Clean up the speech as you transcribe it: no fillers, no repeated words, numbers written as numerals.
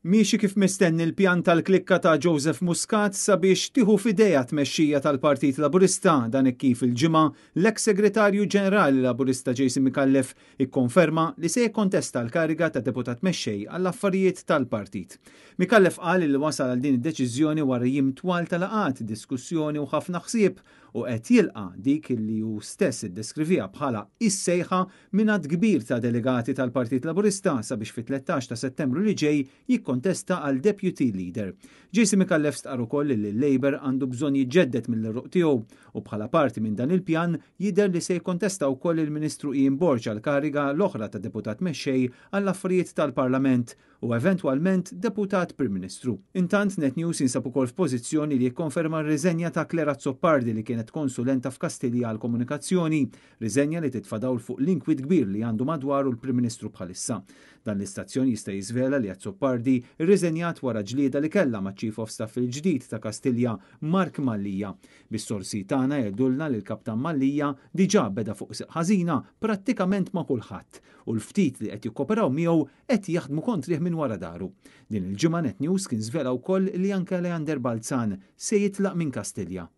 Miexi kif mistenni l-pjan tal-klikka ta' Joseph Muscat sabiex tieħu f'idejha t-tmexxija tal-Partit Laburista dan hekk kif il-Ġimgħa l-eks Segretarju Ġenerali Laburista Jason Micallef ikkonferma li se jikkontesta l-kariga ta' Deputat Mexxej għall-Affarijiet tal-Partit. Micallef qal li wasal għal din id-deċiżjoni wara jiem twal ta' laqgħat, diskussjoni u ħafna ħsieb u qed jilqa' dik li hu stess iddeskriviha bħala is-sejħa minn għadd kbir ta' delegati tal-Partit Laburista sabiex fit-13 ta' Settembru li ġej jikkontesta għal Deputy Leader. Jason Micallef stqarr ukoll li l-Labour għandu bżonn jiġġedded mill-għeruq tiegħu u bħala parti minn dan il-pjan jidher li se jikkontesta wkoll il-Ministru Ian Borg għall-kariga l-oħra ta' Deputat Mexxej għall-Affarijiet tal-Parlament u eventwalment Deputat Prim Ministru. Intant, Net News jinsab ukoll f'pożizzjoni li jikkonferma r-riżenja ta' Claire Azzopardi li kienet konsulenta f'Kastilja għall-Komunikazzjoni, riżenja li titfa' dawl fuq l-inkwiet kbir li għandu madwaru l-Prim Ministru bħalissa. Dan l-istazzjon jista' jiżvela li Azzopardi rriżenjat wara ġlieda li kellha maċ-Chief of Staff il-ġdid ta' Kastilja, Mark Mallia. Bis-sorsi tagħna jgħidulna li l-Kaptan Mallia diġà beda fuq sieq ħażina prattikament ma' kulħadd u l-ftit li qed jikkoperaw miegħu qed jaħdmu kontrih minn wara dahru. Din il-ġimgħa Net News kien żvela wkoll li anke Leander Balzan se jitlaq minn Kastilja.